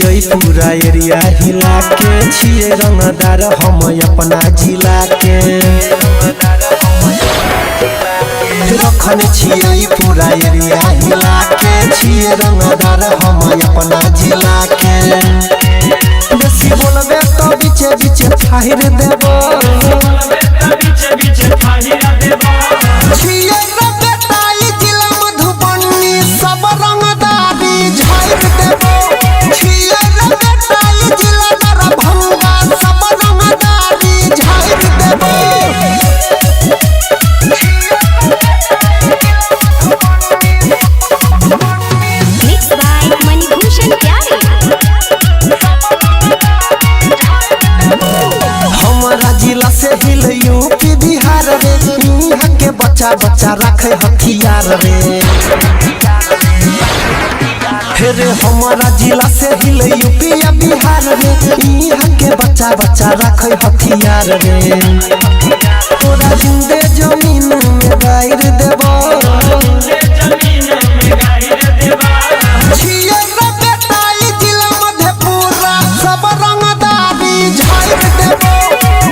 छियै पूरा एरिया हिला के, छियै रंगदार हम अपना जिला के। रखने छियै पूरा एरिया हिला के, छियै रंगदार हम अपना जिला के। बेसी बोलबे तो बीचे बीचे फाहिर देबो, छियै रे बेटा ई जिला मधुबनी सब रंगदारी झाड़ि देबो। छियै रे बेटा ई जिला दरभंगा सब रंगदारी झाड़ि देबो। मिक्स बाय मणिभूषण प्यारे। हमारा जिला से हिल यूपी बिहार रे, यहाँ के बच्चा बच्चा रखे हथियार रे। हे रे हमारा जिला से हिल यूपी या बिहार रे, यहाँ के बच्चा बच्चा रखे हथियार रे। तोरा जिंदे जमीन में गाइर देबो, छियै रे बेटा ई जिला मधेपुरा सब रंगदारी झाड़ि देबो।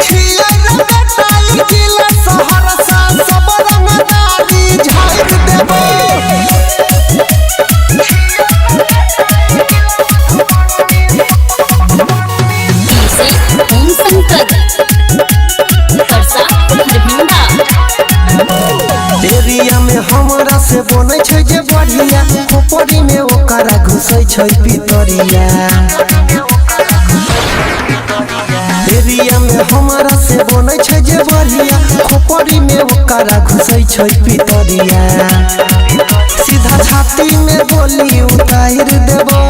छियै रे बेटा ई जिला सहरसा सब रंगदारी झाड़ि देबो। डीजे ओम शंकर परसा दरभंगा। एरिया में हमरा से बनै छै जे बढ़िया, खोपड़ी में ओकरा घुसै छै पितरिया। एरिया में हमरा से बनै छै जे बढ़िया, खोपड़ी में ओकरा घुसै छै पितरिया। सीधा छाती में गोली उतारि देबो।